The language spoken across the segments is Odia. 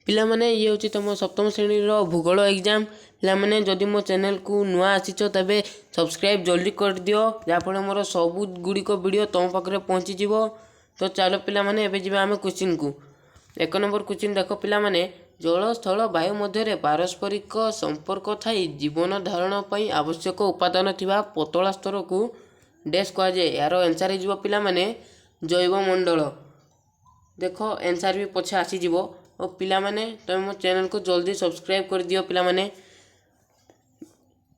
ପିଲାମାନେ, ଇଏ ହେଉଛି ତୁମ ସପ୍ତମ ଶ୍ରେଣୀର ଭୂଗୋଳ ଏକ୍ଜାମ୍। ପିଲାମାନେ, ଯଦି ମୋ ଚ୍ୟାନେଲକୁ ନୂଆ ଆସିଛ, ତେବେ ସବସ୍କ୍ରାଇବ୍ ଜଲ୍ଦି କରିଦିଅ, ଯାହାଫଳରେ ମୋର ସବୁ ଗୁଡ଼ିକ ଭିଡ଼ିଓ ତୁମ ପାଖରେ ପହଞ୍ଚିଯିବ। ତ ଚାଲ ପିଲାମାନେ, ଏବେ ଯିବା ଆମେ କୋଶ୍ଚିନ୍କୁ। 1 ନମ୍ବର କୋଶ୍ଚିନ୍ ଦେଖ ପିଲାମାନେ। ଜଳ, ସ୍ଥଳ, ବାୟୁ ମଧ୍ୟରେ ପାରସ୍ପରିକ ସମ୍ପର୍କ ଥାଇ ଜୀବନ ଧାରଣ ପାଇଁ ଆବଶ୍ୟକ ଉପାଦାନ ଥିବା ପତଳା ସ୍ତରକୁ ଡେସ୍ କୁହାଯାଏ। ଏହାର ଆନ୍ସର୍ ହେଇଯିବ ପିଲାମାନେ, ଜୈବମଣ୍ଡଳ। ଦେଖ, ଆନ୍ସର୍ ବି ପଛେ ଆସିଯିବ। ଓ ପିଲାମାନେ, ତୁମେ ମୋ ଚ୍ୟାନେଲକୁ ଜଲ୍ଦି ସବସ୍କ୍ରାଇବ୍ କରିଦିଅ। ପିଲାମାନେ,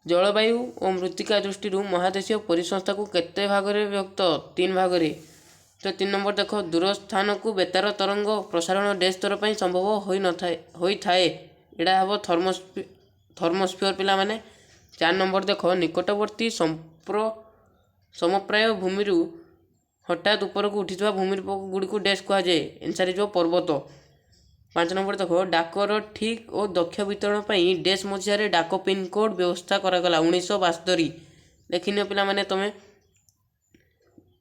ଜଳବାୟୁ ଓ ମୃତ୍ତିକା ଦୃଷ୍ଟିରୁ ମହାଦେଶୀୟ ପରିସଂସ୍ଥାକୁ କେତେ ଭାଗରେ ବିଭକ୍ତ? ତିନି ଭାଗରେ। ତ 3 ନମ୍ବର ଦେଖ, ଦୂର ସ୍ଥାନକୁ ବେତାର ତରଙ୍ଗ ପ୍ରସାରଣ ଡେସ୍ ସ୍ତର ପାଇଁ ସମ୍ଭବ ହୋଇନଥାଏ, ହୋଇଥାଏ। ଏଇଟା ହେବ ଥର୍ମୋସ୍ଫିୟର ପିଲାମାନେ। 4 ନମ୍ବର ଦେଖ, ନିକଟବର୍ତ୍ତୀ ସମପ୍ରାୟ ଭୂମିରୁ ହଠାତ୍ ଉପରକୁ ଉଠିଥିବା ଭୂମିରୂପ ଗୁଡ଼ିକୁ ଡେସ୍ କୁହାଯାଏ। ଆନ୍ସର୍ ହେଇଯିବ ପର୍ବତ। 5 ନମ୍ବର ଦେଖ, ଡାକର ଠିକ୍ ଓ ଦକ୍ଷ ବିତରଣ ପାଇଁ ଡେସ୍ ମସିହାରେ ଡାକ ପିନ୍କୋଡ଼୍ ବ୍ୟବସ୍ଥା କରାଗଲା? 1972। ଦେଖିନିଅ ପିଲାମାନେ ତମେ।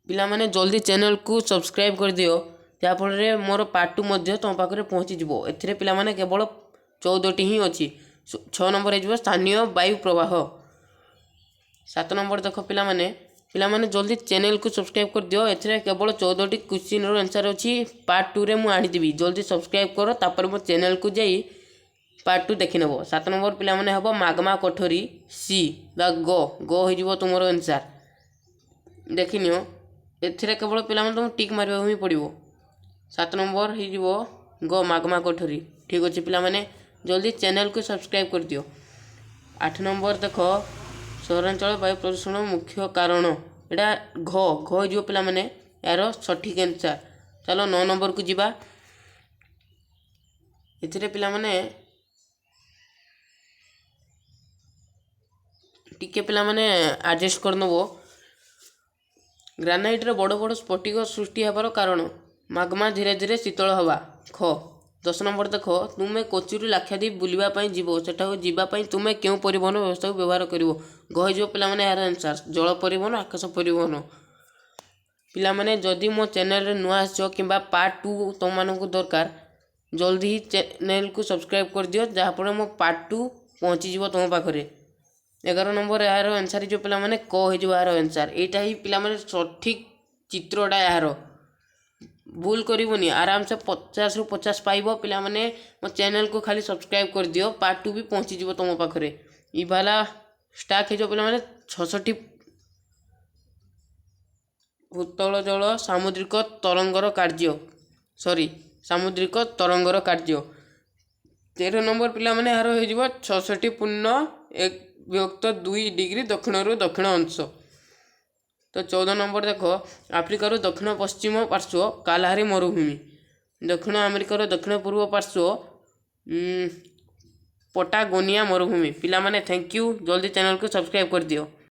ପିଲାମାନେ, ଜଲ୍ଦି ଚ୍ୟାନେଲକୁ ସବସ୍କ୍ରାଇବ୍ କରିଦିଅ, ଯାହାଫଳରେ ମୋର ପାର୍ଟ 2 ମଧ୍ୟ ତୁମ ପାଖରେ ପହଞ୍ଚିଯିବ। ଏଥିରେ ପିଲାମାନେ କେବଳ 14ଟି ହିଁ ଅଛି। 6 ନମ୍ବର ହେଇଯିବ ସ୍ଥାନୀୟ ବାୟୁ ପ୍ରବାହ। 7 ନମ୍ବର ଦେଖ ପିଲାମାନେ। ପିଲାମାନେ, ଜଲ୍ଦି ଚ୍ୟାନେଲକୁ ସବସ୍କ୍ରାଇବ୍ କରିଦିଅ। ଏଥିରେ କେବଳ 14ଟି କ୍ୱେଶ୍ଚିନ୍ର ଆନ୍ସର୍ ଅଛି। ପାର୍ଟ 2ରେ ମୁଁ ଆଣିଦେବି। ଜଲ୍ଦି ସବସ୍କ୍ରାଇବ୍ କର, ତାପରେ ମୋ ଚ୍ୟାନେଲକୁ ଯାଇ ପାର୍ଟ 2 ଦେଖିନେବ। 7 ନମ୍ବର ପିଲାମାନେ ହେବ ମାଗମା କୋଠରୀ, ସି ବା ଗ, ଗ ହେଇଯିବ ତୁମର ଆନ୍ସର୍। ଦେଖିନିଅ, ଏଥିରେ କେବଳ ପିଲାମାନେ ତୁମକୁ ଟିକ୍ ମାରିବାକୁ ହିଁ ପଡ଼ିବ। 7 ନମ୍ବର ହେଇଯିବ ଗ, ମାଗମା କୋଠରୀ। ଠିକ୍ ଅଛି ପିଲାମାନେ, ଜଲ୍ଦି ଚ୍ୟାନେଲକୁ ସବସ୍କ୍ରାଇବ୍ କରିଦିଅ। 8 ନମ୍ବର ଦେଖ, ସହରାଞ୍ଚଳ ବାୟୁ ପ୍ରଦୂଷଣ ମୁଖ୍ୟ କାରଣ। ଏଇଟା ଘ, ଘ ହେଇଯିବ ପିଲାମାନେ ଏହାର ସଠିକ୍ ଆନ୍ସର୍। ଚାଲ 9 ନମ୍ବରକୁ ଯିବା। ଏଥିରେ ପିଲାମାନେ ଟିକେ ପିଲାମାନେ ଆଡ଼ଜଷ୍ଟ କରିନେବ। ଗ୍ରାନାଇଟ୍ର ବଡ଼ ବଡ଼ ସ୍ଫଟିକ ସୃଷ୍ଟି ହେବାର କାରଣ? ମାଗମା ଧୀରେ ଧୀରେ ଶୀତଳ ହେବା, ଖ। 10 ନମ୍ବର ଦେଖ, ତୁମେ କୋଚିରୁ ଲାକ୍ଷାଦ୍ୱୀପ ବୁଲିବା ପାଇଁ ଯିବ। ସେଠାକୁ ଯିବା ପାଇଁ ତୁମେ କେଉଁ ପରିବହନ ବ୍ୟବସ୍ଥାକୁ ବ୍ୟବହାର କରିବ? ଘ ହେଇଯିବ ପିଲାମାନେ ଏହାର ଆନ୍ସର୍, ଜଳ ପରିବହନ, ଆକାଶ ପରିବହନ। ପିଲାମାନେ, ଯଦି ମୋ ଚ୍ୟାନେଲରେ ନୂଆ ଆସିଛ କିମ୍ବା ପାର୍ଟ 2 ତୁମମାନଙ୍କୁ ଦରକାର, ଜଲ୍ଦି ହିଁ ଚ୍ୟାନେଲକୁ ସବସ୍କ୍ରାଇବ୍ କରିଦିଅ, ଯାହାଫଳରେ ମୋ ପାର୍ଟ 2 ପହଞ୍ଚିଯିବ ତୁମ ପାଖରେ। 11 ନମ୍ବର ଏହାର ଆନ୍ସର୍ ହେଇଯିବ ପିଲାମାନେ, କ ହେଇଯିବ ଏହାର ଆନ୍ସର୍। ଏଇଟା ହିଁ ପିଲାମାନେ ସଠିକ୍ ଚିତ୍ରଟା ଏହାର। ଭୁଲ କରିବନି, ଆରାମସେ 50ରୁ 50 ପାଇବ। ପିଲାମାନେ, ମୋ ଚ୍ୟାନେଲକୁ ଖାଲି ସବସ୍କ୍ରାଇବ୍ କରିଦିଅ, ପାର୍ଟ 2 ବି ପହଞ୍ଚିଯିବ ତୁମ ପାଖରେ। ଇବାଲା ଷ୍ଟାକ୍ ହେଇଯିବ ପିଲାମାନେ 66, ଭୂତଳ ଜଳ ସାମୁଦ୍ରିକ ତରଙ୍ଗର କାର୍ଯ୍ୟ, ସରି, ସାମୁଦ୍ରିକ ତରଙ୍ଗର କାର୍ଯ୍ୟ। 13 ନମ୍ବର ପିଲାମାନେ ଏହାର ହେଇଯିବ 66 ପୂର୍ଣ୍ଣ 1 ବିଭକ୍ତ 2 ଡିଗ୍ରୀ ଦକ୍ଷିଣରୁ ଦକ୍ଷିଣ ଅଂଶ। ତ 14 ନମ୍ବର ଦେଖ, ଆଫ୍ରିକାର ଦକ୍ଷିଣ ପଶ୍ଚିମ ପାର୍ଶ୍ୱ କାଲାହାରି ମରୁଭୂମି। ଦକ୍ଷିଣ ଆମେରିକାର ଦକ୍ଷିଣ ପୂର୍ବ ପାର୍ଶ୍ୱ ପଟାଗୋନିଆ ମରୁଭୂମି। ପିଲାମାନେ, thank you. ଜଲ୍ଦି ଚ୍ୟାନେଲକୁ ସବସ୍କ୍ରାଇବ୍ କରିଦିଅ।